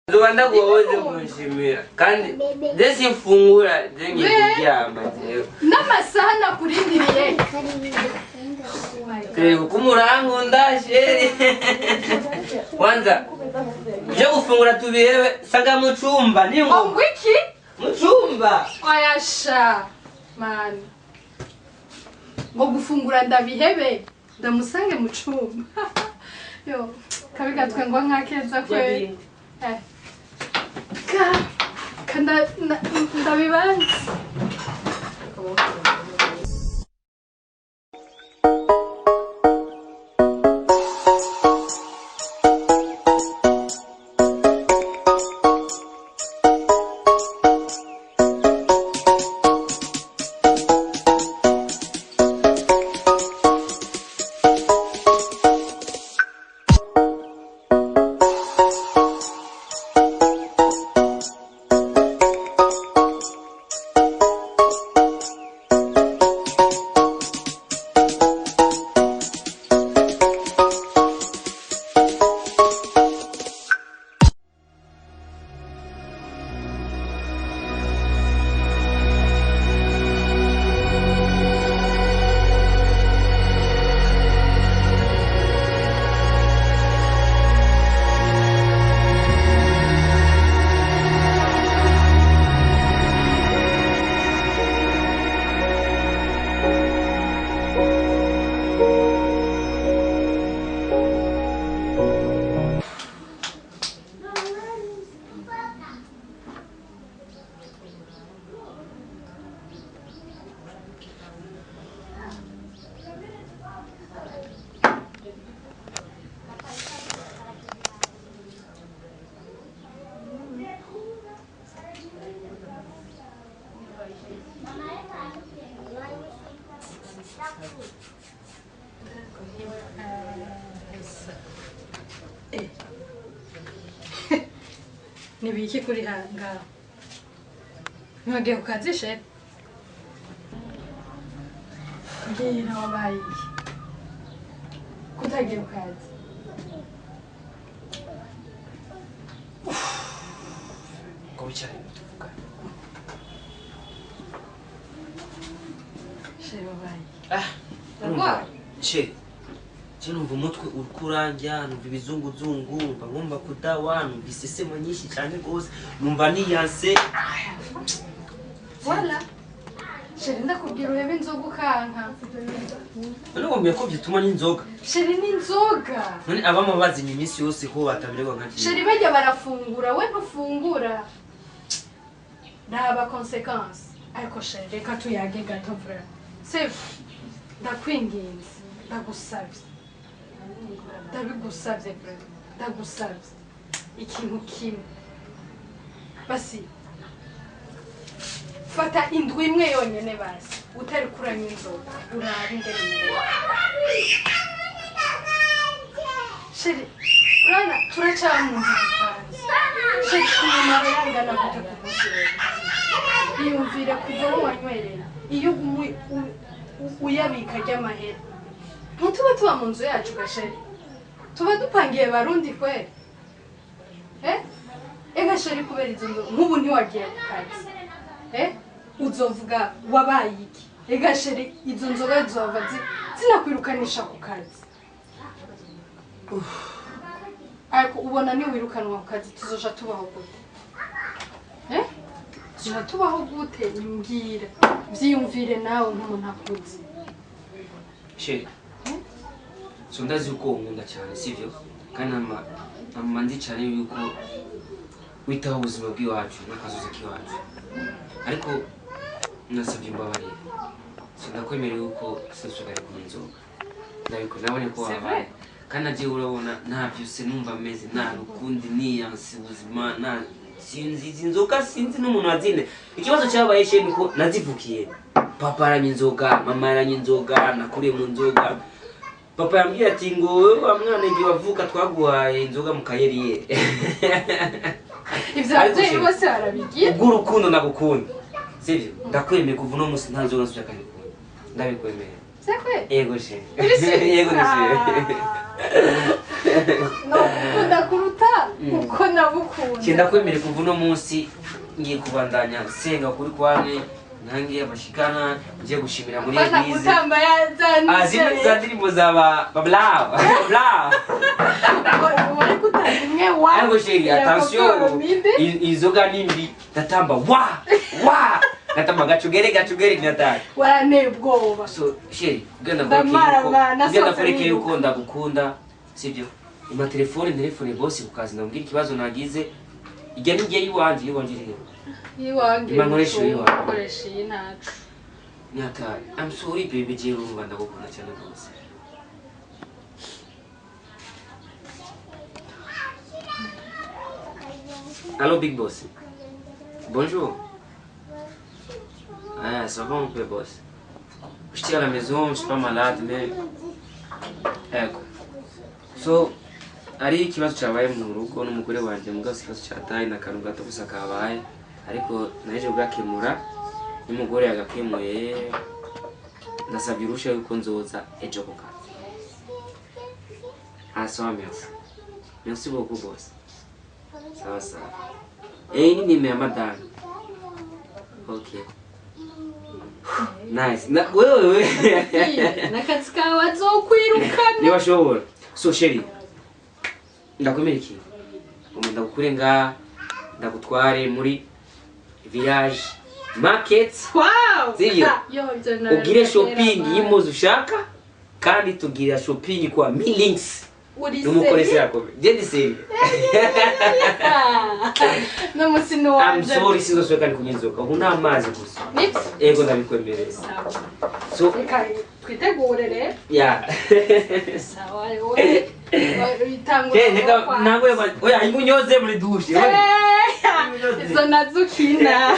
Nzoba ndaguhoze kunshimira kandi je simfungura, je ngiye We. kuryama jewe. N'amasaha nakurindiriye. Kuko umurankunda, chéri. Kwanza ivyo gufungura tubihebe, sanga mu cumba ni Ngo ngoma. Iki? Mu cumba. Oyasha mani, ngo gufungura ndabihebe, ndamusange mu cumba. Yo kabi gatwe ngo nkakeza kwe. Eh. Ka kanda ndabibanze. Nibiki kuri ngaho? Ntiwagiye ku kazi, chéri? Mbwira, wabaye iki kutagiye ku kazi? Ngo wicare tuvugane. Chéri, wabaye iki? Ah. Urarwaye? Chéri, je numva umutwe uriko urandya, numva ibizunguzungu, numva ngomba kudawa, numva isesemo nyinshi cyane rwose, numva niyanse. Voilà, chéri, ndakubwira urebe inzoga ukanka. None wambwiye ko vyituma n'inzoga? Chéri, n'inzoga. None abama bazinywa iminsi yose ko batabiregwa nka jewe? Chéri, bajya barafungura, we ntufungura. Raba conséquence. Ariko chéri, reka tuyage gato. Vraiment, c'est ndakwinginze, ndagusabye, ndabigusabye, vraiment ndagusabye ikintu kimwe basi. Fata indwi imwe yonyene basi utari kuranywa inzoga, urabe ingene umerewe. Chéri, urabona turacaba mu nzu zipanze. Chéri, imimaro yangana gute ku munsi wewe? Iyumvire kuva aho wanywereye, iyo uguma uyabika ry'amahera, ntituba tuba mu nzu yacu ga chéri, tuba dupangiye Barundi kweri. Eh, ega chéri, kubera izo nzu nk'ubu ntiwagiye ku kazi, eh, uzovuga wabaye iki? Ega chéri, izo nzoga zova zinakwirukanisha ku kazi. Ariko ubona niwirukanwa ku kazi tuzoja tubaho gute? Eh, tuzoja tubaho gute? Mbwira, vyiyumvire nawe nk'umuntu akuze. Chéri, so ndazi yuko unkunda cyane, sivyo? Kandi nama nzi cyane yuko witaho ubuzima bw'iwacu n'akazoza k'iwacu, ariko nasabye imbabarire. So ndakwemerera yuko sinshobora kunywa inzoga. Ndabikora, nabonye ko C'est wabaye vrai. Kandi nagiye, urabona ntavyuse, numva meze nabi ukundi, niyanse ubuzima, nta sinzi izi nzoga, sinzi n'umuntu wazinde. Ikibazo cyabaye, chéri, niko nazivukiye. Papa aranywa inzoga, mama aranywa inzoga, nakuriye mu nzoga. Papa yambwiye ati ngo wowe wa mwana, igihe wavuka twaguhaye inzoga mu kayeriyeri. Ivyo Ariko abavyeyi chéri, bose barabigira. ubw'urukundo ndagukunda, sivyo? Ndakwemeye, kuva uno munsi nta nzoga nsubira kandi kunywa, ndabikwemeye. C'est vrai? Yego, chéri. Uri sûr? Yego, ni sûr. No, ukunda kuruta. Uko nagukunda. Cyenda kwemere kuva uno munsi ngiye kubandanya nsenga kuri kwamwe ntangiye amashikana ngiye gushimira muri Fata eglise. gutamba ya Ah, zimwe za ndirimbo za ba babla babla. Wari kutamba imwe wa. Ariko chérie, attention, inzoga ni mbi. Ndatamba wa wa, ndatamba gacugere gacugere nyatari. Waranteye ubwoba. So chérie, ugenda kureke Ndamara yuko mwana, ugenda nasohotse kureke niruka. yuko ndagukunda, sibyo? Ima telefone, telefone boss ku kazi, ndamubwira ikibazo nagize. Ijya n'igihe iwanje iwanje iri he? Iwange. Ima nkoresha iwawe. Nkoresha iyi ntacu. Nyatari, I'm sorry baby, jewe urumva ndagukunda cyane rwose. Allô big boss. Bonjour. Ah, ça va un peu boss. Je suis à la maison, je suis pas malade mais ego. So ari ikibazo cyabaye mu rugo n'umugore wanjye, mugabo si ikibazo cyataye, ni akantu gato gusa kabaye, ariko naje kugakemura n'umugore yagakemuye. Ndasabye uruhushya yuko nzoza ejo ku kazi. Ah, sawa, merci. Merci beaucoup boss. Sawa sawa. Eh, ni nimero ya madame. Okay. Nice. Na wewe. N'akazi kawe azokwirukana. Niba ashobora. So chérie, ndakwemera ikintu. Ngomba ndagukure ngaha, ndagutware muri village market. Wow! Sivyo? Yo, ibyo nawe Ugire biratera shopping amani. y'impuzu ushaka, kandi tugira shopping kwa Milinks. Uri N'umukoresha sérieux? yakomeye. Je ndi sérieux. N'umunsi ni I'm uwanje. sorry, sinzosubira kandi kunywa inzoga. Ubu ni amazi gusa. Nibyo? Ego, ndabikwemereye. Sawa. So Reka twitegure rero. yeah. Sawa, wowe itangura. Eh, reka nangure oya ingunyoze muri douche. Izo nazo ukina.